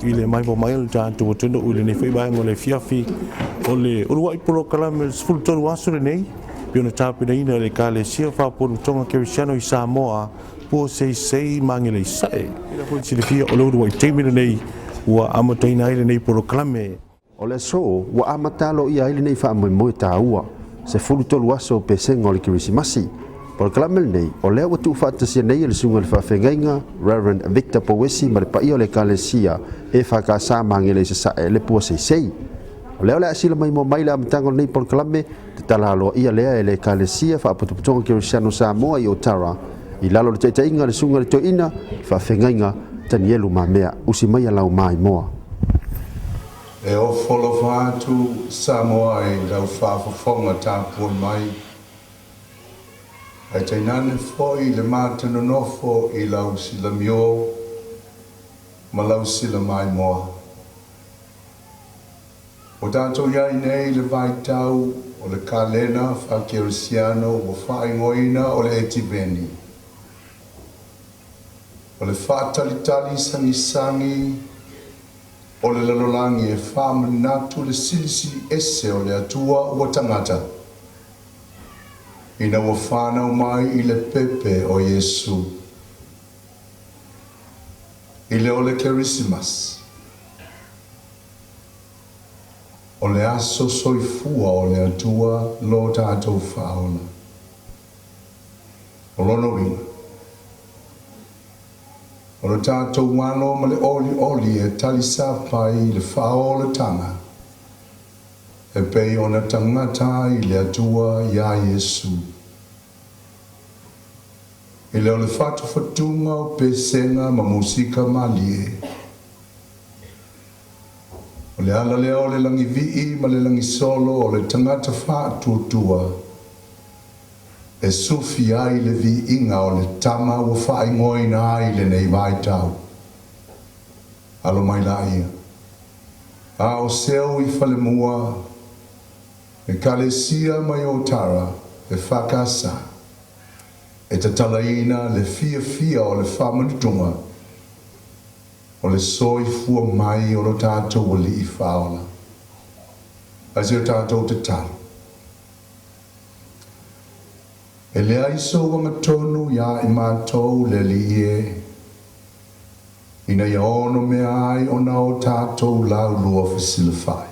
I le maimoa mai o le tatou atunuu i lenei foi vaega o le afiafi. O le uluai polokalame o le 13 aso lenei pei ona tapenaina e le Ekalesia Faapotopotoga Kerisiano i Samoa, Puaseisei ma Agelaisae. Foi silafia o le uluai taimi lenei ua amataina ai lenei polokalame. O le aso ua amata aloaia ai lenei faamoemoe taua, 13 aso o pesega o le Kerisimasi. Polokalame lenei, o lea ua tuufaatasia nei e le susuga i le faafeagaiga Reverend Victor Pouesi ma le paia o le Ekalesia EFKS ma Agele i Sasae le Puaseisei. O lea o le a sila maimoa mai le amataga o lenei polokalame, tatala aloaia lea e le Ekalesia Faapotopotoga Kerisiano Samoa i Otara, i lalo o le taitaiga a le susuga i le toeaina, le faafeagaiga Tanielu Mamea. Usi maia lau maimoa. E ofo alofa atu Samoa i lau faafofoga tapuai mai, ae tainane foi le matanonofo i lau silamio ma lau silamaimoa. Ua tatou i ai nei i le vaitau o le kalena faakerisiano ua faaigoaina o le Etiveni. O le faatalitali sagisagi o le lalolagi e faamanatu le silisili ese o le Atua ua tagata, ina ua fanau mai i le pepe o Iesu. I le o le Kerisimasi, o le aso soifua o le Atua lo tatou Faaola. O lona uiga, o le tatou alo ma le olioli e talisapai i le faaolataga e pei ona tagata ai le Atua iā Iesu. I le o le fatufatuga o pesega ma musika malie, o le ala lea o le lagivii ma le lagisolo o le tagata faatuatua e sufi ai le viiga o le Tama ua faaigoaina ai lenei vaitau. Alo mai laia. A o seu i falemua, Ekalesia mai Otara EFKS e tatalaina le fiafia o le faamanutuga o le soifua mai o lo tatou Alii Faaola. A si o tatou tatalo. E leai sou agatonu iā i matou le Alii e, ina ia onomea ai ona o tatou laulua fesilafai.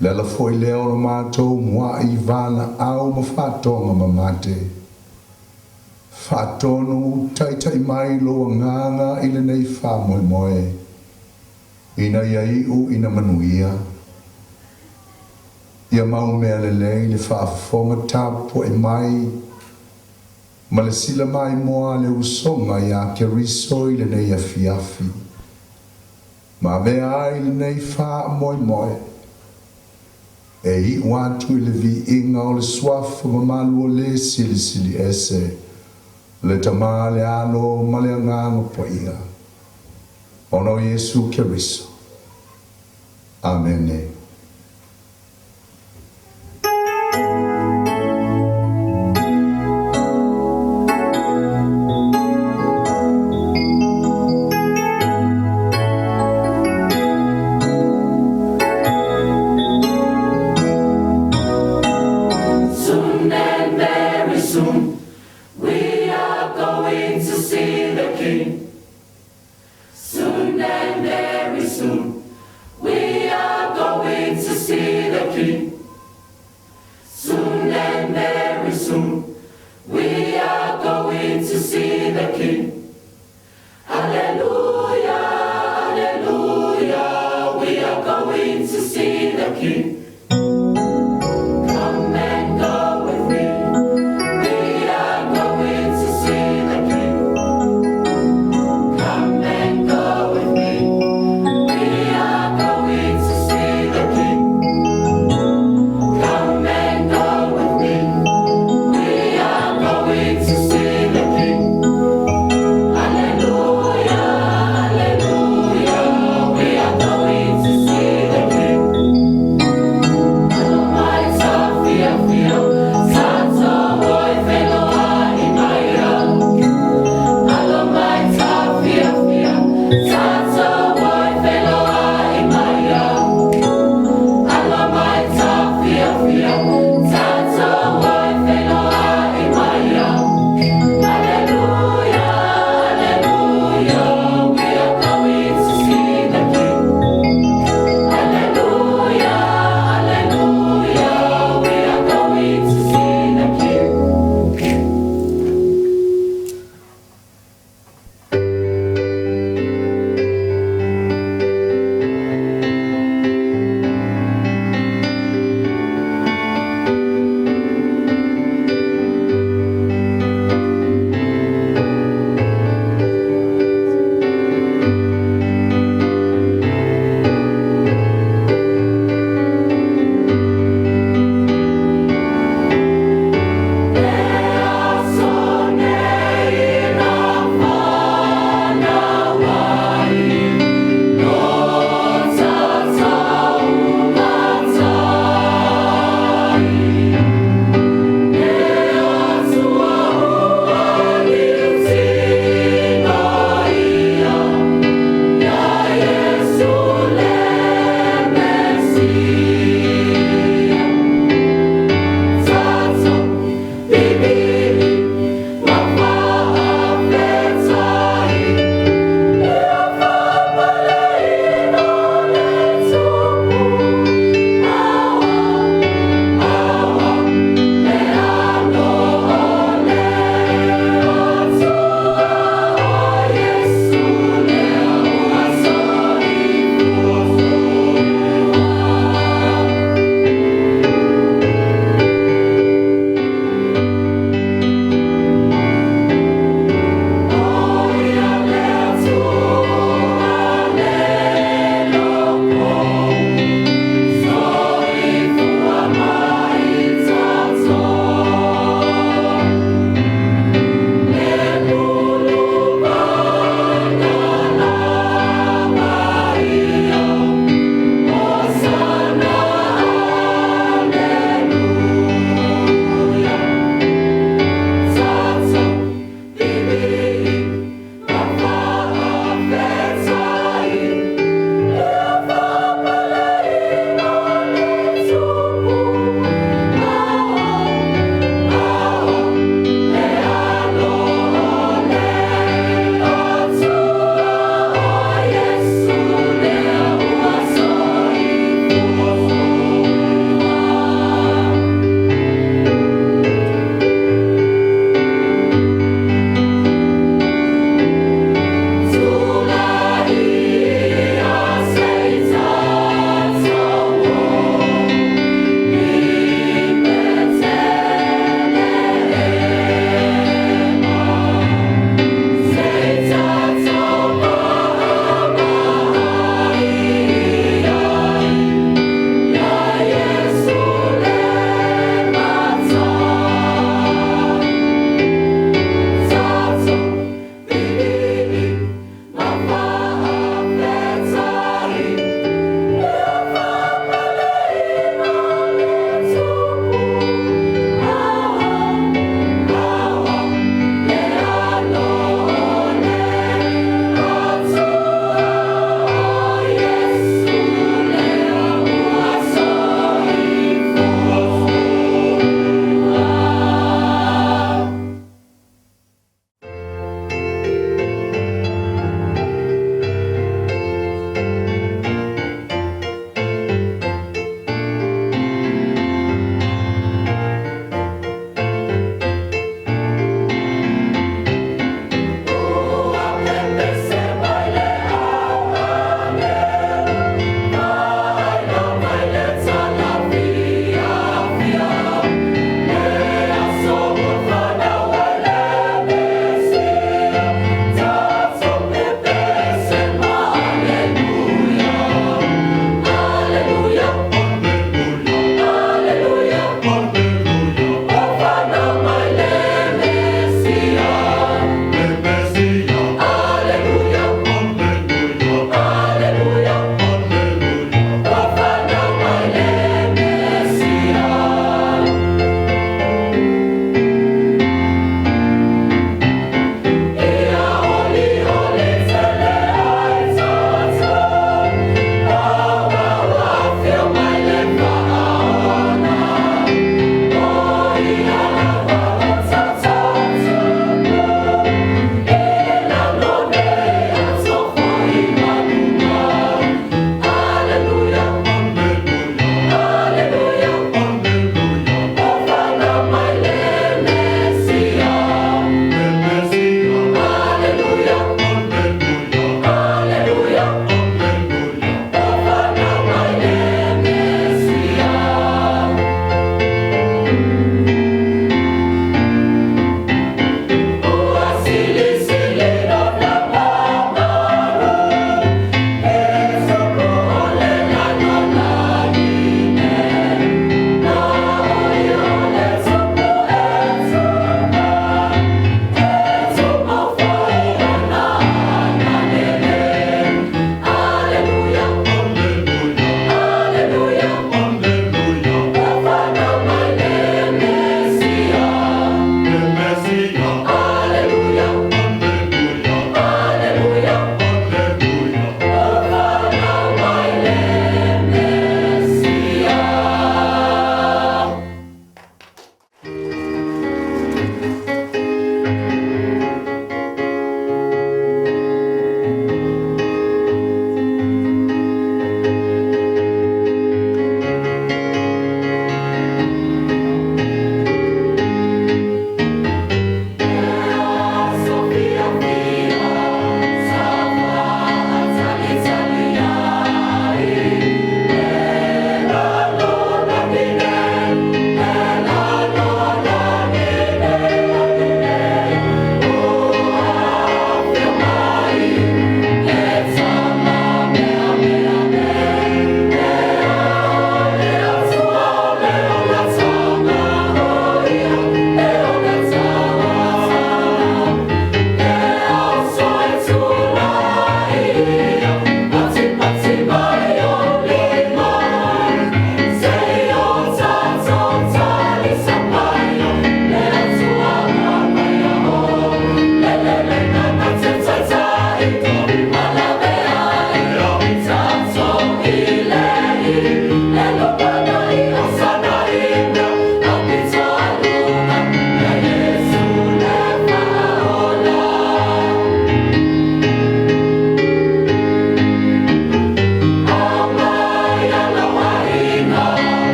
Le ala foi lea o lo matou mua'i valaau ma faatoga mamate. Faatonu, taitai mai lou Agaga i lenei faamoemoe, ina ia iu ina manuia. Ia mau mea lelei le faafofoga tapuai mai ma le sila maimoa a le usoga iā Keriso i lenei afiafi. Ma avea ai lenei faamoemoe e iu atu i le viiga o le Suafa mamalu o le Silisili Ese, le Tama, le Alo ma le Agaga Paia, ona o Iesu Keriso. Amene. Soon and very soon, we are going to see the King. Soon and very soon, we are going to see the King. Soon and very soon, we are going to see the King. Hallelujah, hallelujah, we are going to see the King. Come and go with me, we are going to see the King. Come and go with me, we are going to see the King. Come and go with me, we are going to see the King. Hallelujah, hallelujah, we are going to see the King.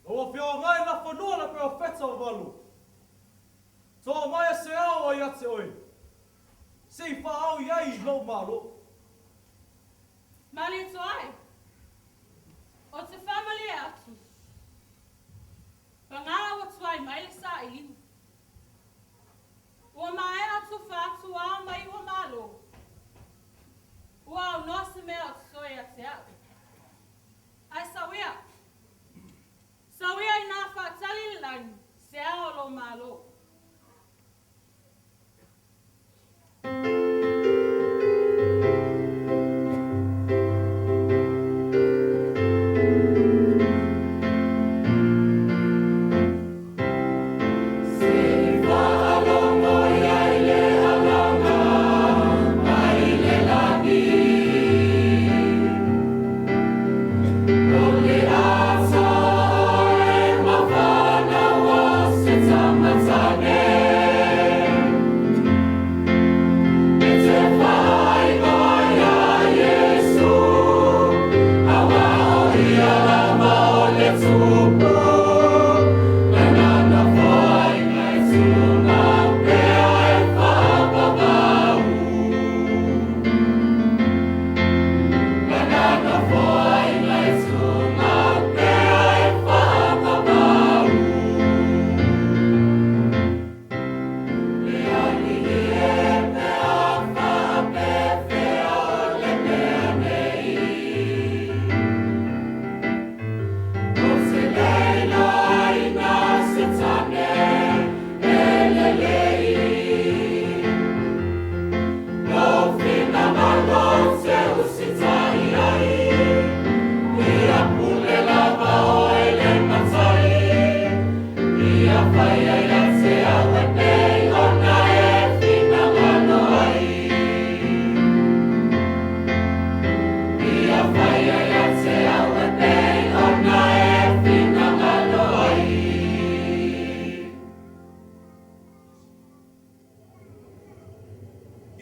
Ua afioga ai Nafanua le perofeta o Malu. Toa mai e se ao ia te oe, se i faaao i ai lou malo. Malietoa e, ou te faamalie atu, paga ua tuai mai le sailiga. Ua maea tufa atu ao ma iu o malo. Ua aunoa se mea o totoe ia te au. Ae sau ia, sau ia inā faatali le lagi, se ao o lou malo.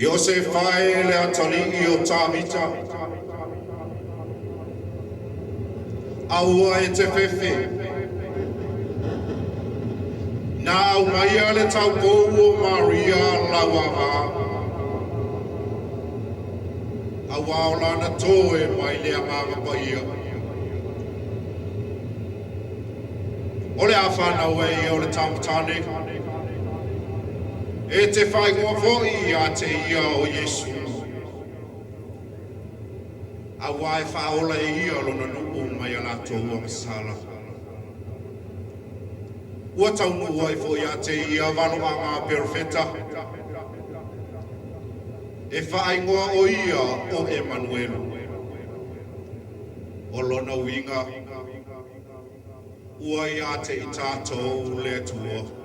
Iosefa e le atalii o Tavita. Aua e te fefe. Na au maia le taupou o Maria lauava. Aua o lana toe mai le Agaga Paia. O le a whanau e ia o le tamatane. E te whaingoa foi ia te ia o Iesu. Aua e whaola e ia lona nuu mai a latou agasala. Ua taunuu ai foi ia te ia valoaga a perofeta. E whaingoa o ia o Emanuelu. O lona uiga, ua ia te i tātou le Atua.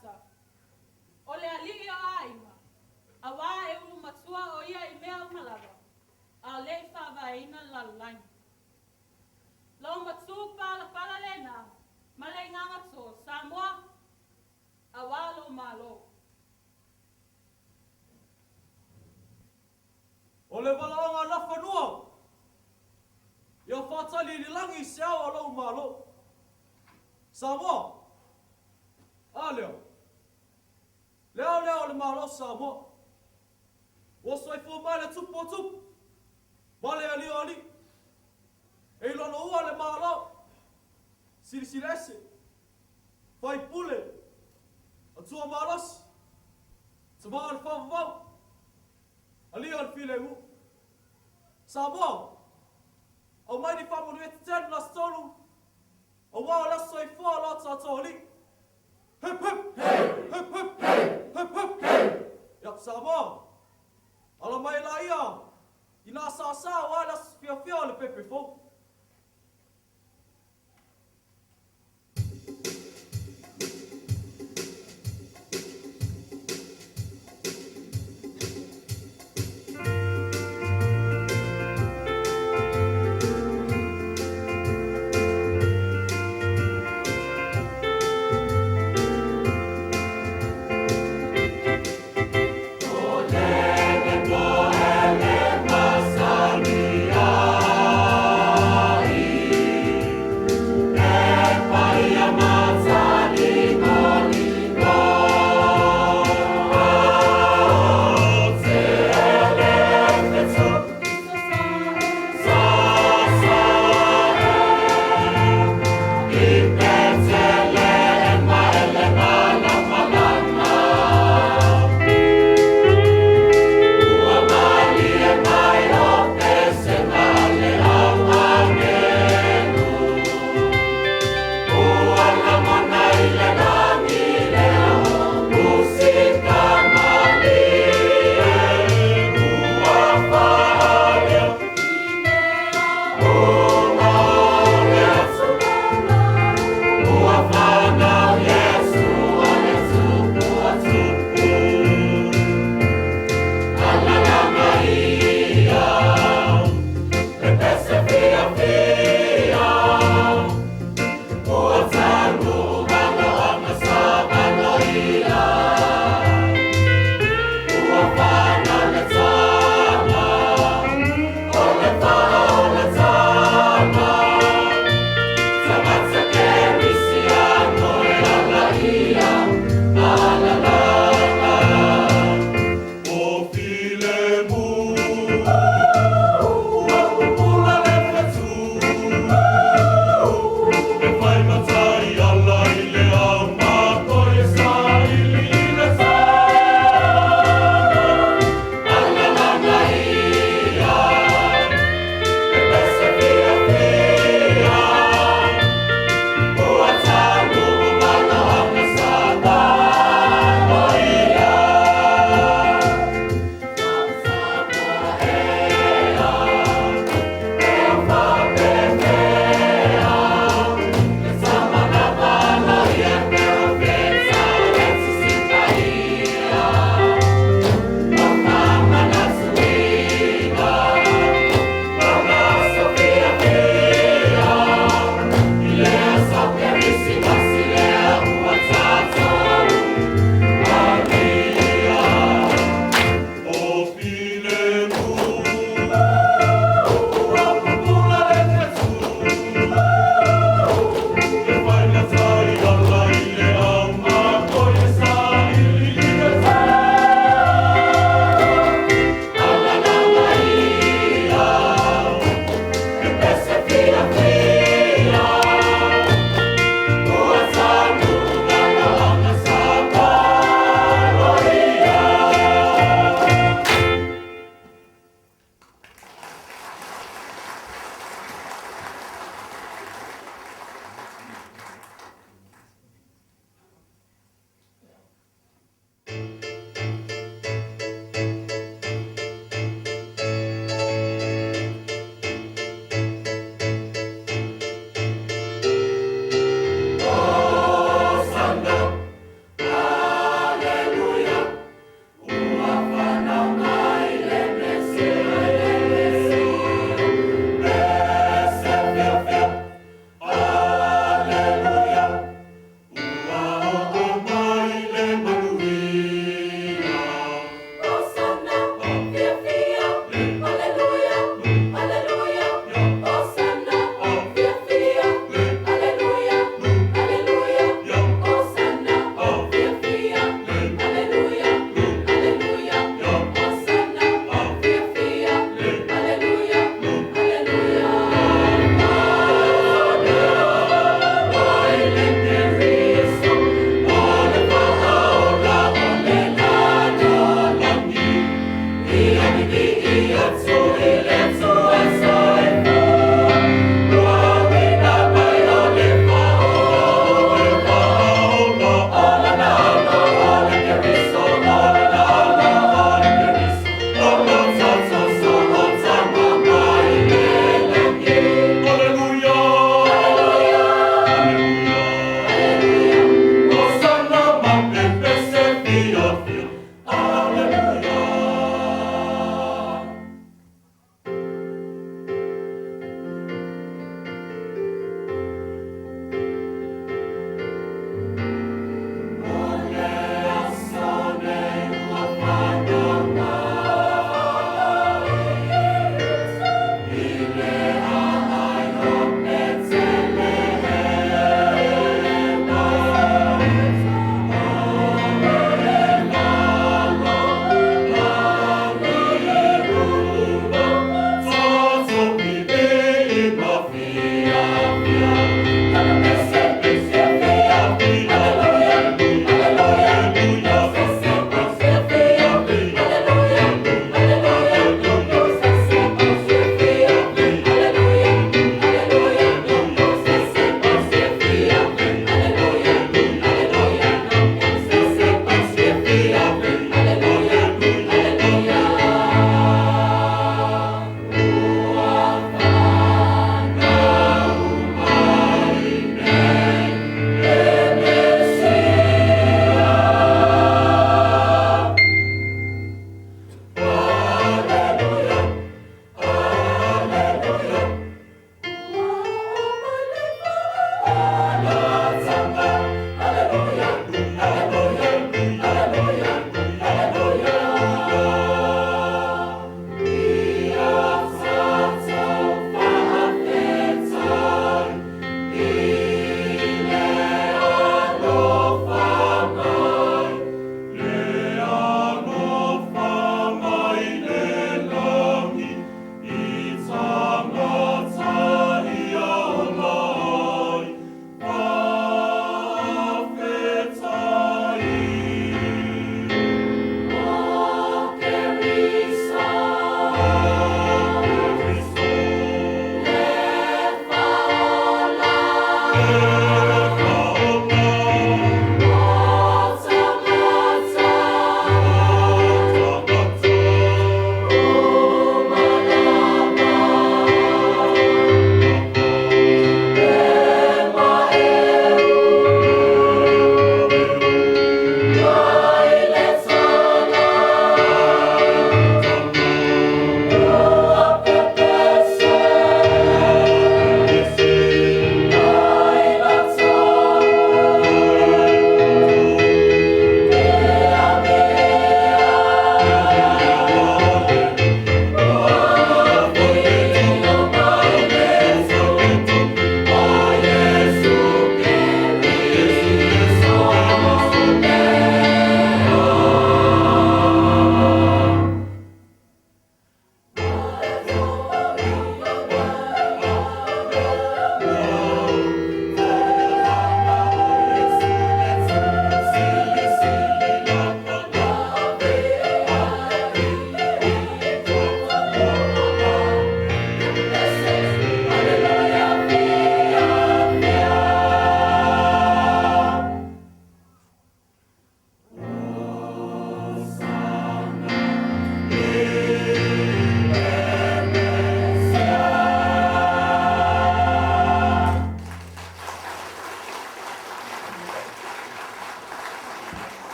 tagata, o le alii o aiga, auā e ulumatua o ia i mea uma lava, a o le i faavaeina le lalolagi. Lou matupalapala lena ma le igaga to, Samoa, auā lou Malo. O le valaauga nafanua ia faatali i le lagi se ao a lou Malo. Samoa, a lea, le ao lea o le Malo o Samoa. Ua soifua mai le tupu o tupu, ma le alii o alii. E i lona ua le Malo, silisili ese, faipule, atua malosi, tama o le faavavau, alii o le filemu. Samoa, aumai ni faamanuia tetele i le aso 3, auā o le aso soifua.